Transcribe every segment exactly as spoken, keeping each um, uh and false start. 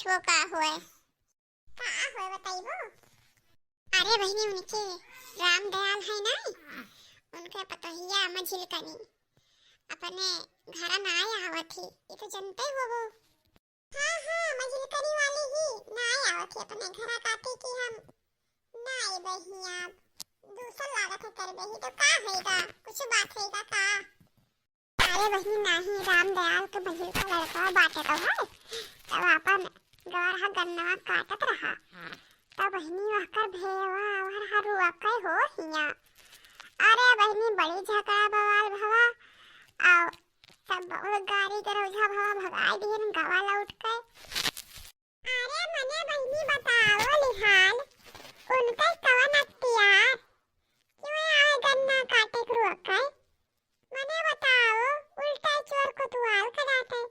ठो का होए। का होए बताइबो? अरे बहिनी, उनके राम दयाल है ना, उनके पतोहिया मझिलकनी अपने घर ना आवत ही, ये तो जनते होबो। हाँ, हाँ, मझिलकनी वाली ही ना आवत ही अपने घर काटे कि हम ना आए बहिया, दूसर लागत है करबे ही तो का होएगा, कुछ बात होएगा का? अरे बहिनी, नाही, राम दयाल के बहिन का लड़का बाटे तो है, तब आपन गवरहा गन्नवा काटत रहा, तब बहिनी वहकर भेवा वहरहा रुआ के हो हिया। अरे बहिनी, बड़ी झगड़ा बवाल भवा, और सब बहुत गारी गरौझा भवा, भगाई दिहन गवा लौट के। अरे मने बहिनी बताओ लिहाल, उनकर कवन अख्तियार? क्यों आवे गन्ना काटे के रोके? मने बताओ, उल्टा चोर कोतवाल कराते।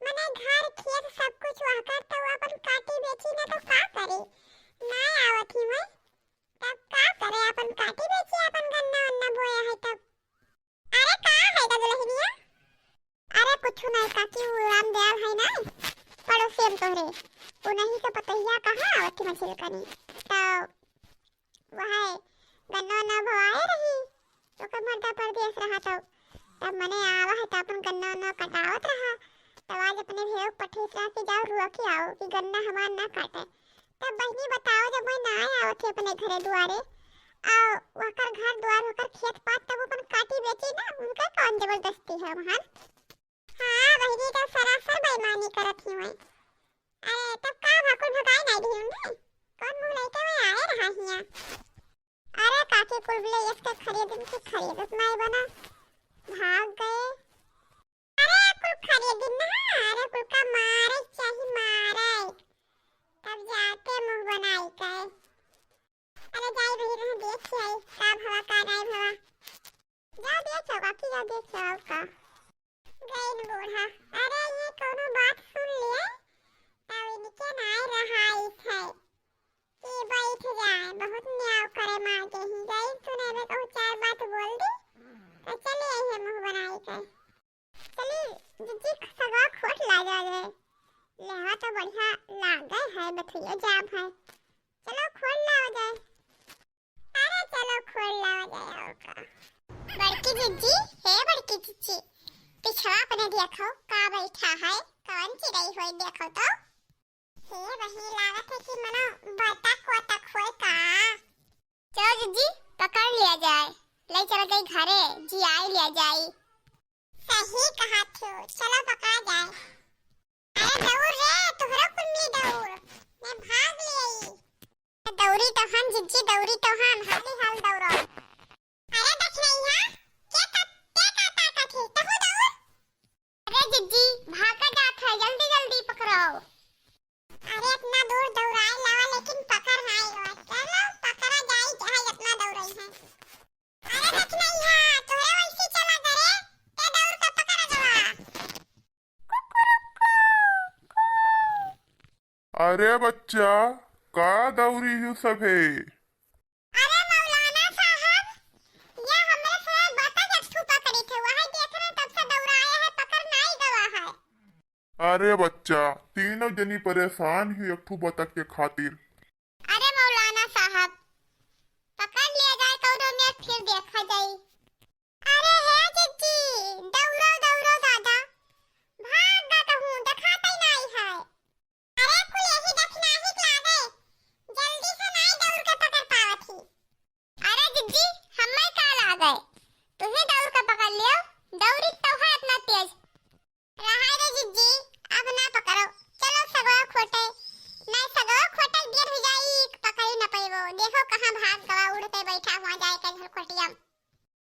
मने घर खेत सब कुछ वहकर तो अपन काटी बेची ना तो का करे? ना आवत ही मैं, तब का करे? अपन काटी बेची, अपन गन्ना वन्ना बोया है तब। अरे का है गा दुल्हनिया? अरे कुछ नहीं काकी, वो राम दयाल है ना पड़ोसी हम तोहरे, वो नहीं के पतोहिया कहाँ आवत ही मझिलकनी, तो वह गन्ना वन्ना बोआए रही, ओकर मर्दा परदेस रहा तो, तब मने आवा है तो अपन गन्ना वन्ना कटावत रहा, तब आज अपने भेव पठेस रहा कि जाओ रुआ के आओ कि गन्ना हमार ना काटे। तब बहिनी बताओ, जब मैं ना आवत ही अपने घरे दुआरे, आ वकर घर दुआर, वकर खेत पात, तब अपन काटी बेची ना, उनका कौन जबरदस्ती है वहाँ? हाँ बहिनी, तब सरासर बेईमानी करत ही मैं। अरे तब का भाकुर भगाए नहीं रही हूँ मैं? कौन मुँह लेके मैं आए रहा हिया? अरे काकी कुल ले इसके खरीदन की खरीदत नहीं बना, भाग गए। अरे कुल खरीदिन ना, अरे कुल का मारे चाही मारे, तब जाके मुँह बनाई के। अरे जाई रही रहे देख आई का भवा का नहीं भवा। जा देख आओ काकी, जा देख आओ का। गईन बूढ़ा। अरे ये कोनो बात सुन लिए, तब इनके नाई रहाइस है कि बैठ जाए, बहुत न्याव करे माँ के ही। गईन सुने में कहूँ चार बात बोल दी, तो चले आई है मुँह बनाई के। चली जिज्जी, सगवा खोट ला जाए। लेवा तो बढ़िया लागे है, बथुइयो जाम है। चलो खोट लावा जाए। अरे चलो खोट लावा जाए और का। बड़की जिज्जी, हे बड़की जिज्जी, पिछवा अपने देखो का बैठा है, कौन चिड़ई होई देखो तो। हे बहिनी, लागत है कि मनो बतख वतख होए का। चलो जिज्जी, पकड़ लिया जाए, ले चला जाई घरे, जियाई लिया जाई। सही कहा थो, चलो पकड़ा जाए। अरे दौड़ रे, तोहरो कुन्नी दौड़, मैं भाग ले आई। दौड़ी तो हम जिज्जी, दौड़ी तो हम, हाली हाल दौड़ो। अरे दखिनैया, के का, के का ताकत है, तहु दौड़। अरे जिज्जी, भागा जात है, जल्दी जल्दी पकड़ो। अरे इतना दूर दौड़ाए लावा, लेकिन पकड़ नाई हुआ। चलो, पकड़ा जाई, चाहे जितना दौड़ाई है। अरे दखिनैया, तोहरे वैसे चला करे, ते दौड़ के पकड़ा गवा। अरे बच्चा, का दौड़ी हूँ सभे? अरे मौलाना साहब, ये हमरे से बतख एक ठू पकड़ी थे, वही देख रहे, तब से दौड़ाए हैं, पकड़ नाई गवा है। अरे बच्चा, तीनों जनी परेशान ही एक ठू बतख के खातिर। अरे मौलाना साहब, पकड़ लिया जाए कौनो में, फिर देखा जाई। अरे हे जिज्जी, दौड़ो, दौड़ो दादा, भाग गा कहूँ, देखात ही नाई है। अरे कुल यही दखिनाही के लागे, जल्दी से नाई दौड़ के पकड़ पावत ही। अरे जिज्जी, हम्मे का लागे, तुही दौड़ के पकड़ लियो, दौड़ी तो है इतना तेज। रहा रे जिज्जी, अब ना पकड़ो, चलो सगवा खोटे, नहीं सगवा खोटे देर हो जाई, पकड़ी न पइबो, देखो कहाँ भाग गवा, उड़ पे बैठा हुआ जाए के झलकोटिया।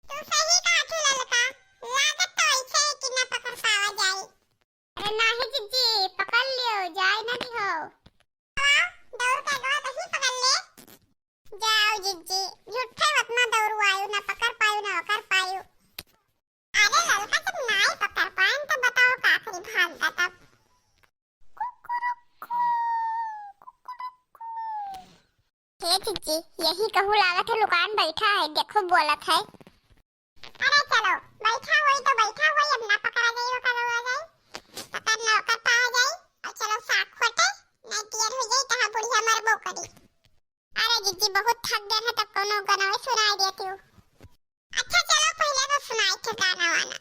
तू सही कहा थी ललका, लागत तो ऐसे है कि ना पकड़ पावा जाई। अरे नाही जिज्जी, पकड़ लियो, जाए ना दिहो। हाँ, दौड़ के गवा तो ही पकड़ ले। जाओ जिज्जी, झूठे मत ना दौड़वायो, ना पकड़ पायो, ना ओकर पायो। अरे ललका जब नाई पकड़ पाएन तो बताओ का करी, भाग गा तब। हे जिज्जी, यही कहूँ लागत है लुकान बैठा है, देखो बोलत है। अरे चलो, बैठा होई तो बैठा होई, अब ना पकड़ा जाई, ओकर हुआ जाई, पकड़ ना ओकर पावा जाई, और चलो साग खोटे, मरबो करी। अरे जीजी, बहुत थक गए हैं, तब कोनो गनवे सुनाई देती हूँ। अच्छा चलो, पहले तो सुनाई थे गाना वाना।